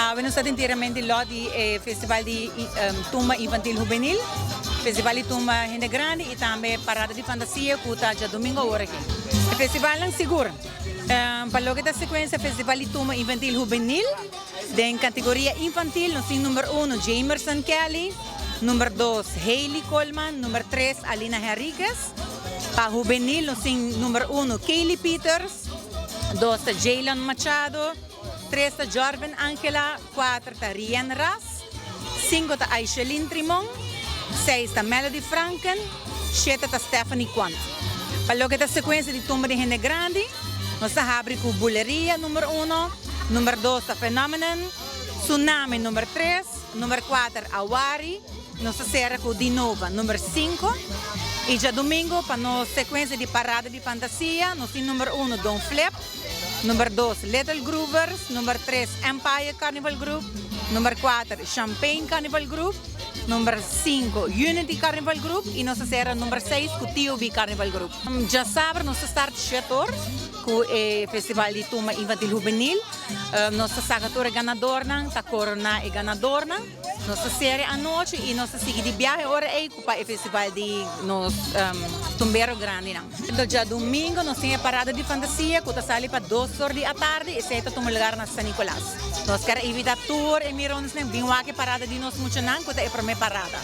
Awe nos ta den tirament di lot di e festival di tumba infantil hubenil, festival di tumba hende grandi y tambe parada di fantasia cu ta djadomingo awor aki. E festivalnan sigur pa loke ta secuencia festival di tumba infantil hubenil den categoria infantil nos tin number uno Jamerson Kelly, number dos Hailey Coleman, number tres Alina Henriquez. Pa hubenil nos tin number uno Kaylee Peters, dos ta Jaylon Machado, Tres ta Jorven Angela, kuater ta Rien Ras, sinku ta Aishelin Trimon, seis ta Melody Franken, shete ta Stephanie Quant. Pa loke ta sekuensia di tumba di hende grandi, nos ta habri ku Buleria number uno, number dos ta Phenomenon, Tsunami number tres, number kuater Awari, nos ta sera ku Dinova number sinku. I djadumingu pa nos sekuensia di Parada di Fantasia, nos tin number uno Don Flip, Number dos, Little Groovers. Number tres, Empire Carnival Group. Number kuater, Champagne Carnival Group. Number sinku, Unity Carnival Group. I nos ta sera number seis ku TOB Carnival Group. Djasabra nos ta start shet or ku e festival di tumba infantil hubenil. Nos ta saka tur e ganadornan, ta korona e ganadornan. Nos ta sera e anochi i nos ta sigui di biahe ora ei ku pa e festival di nos tumbero grandinan. Djadumingo nos tin e parada di fantasia ku ta sali pa dos or di atardi, esei ta tuma lugar na San Nicolas. Nos ker invita tur e mironesnan bin wak e parada di nos muchanan ku ta e prome parada.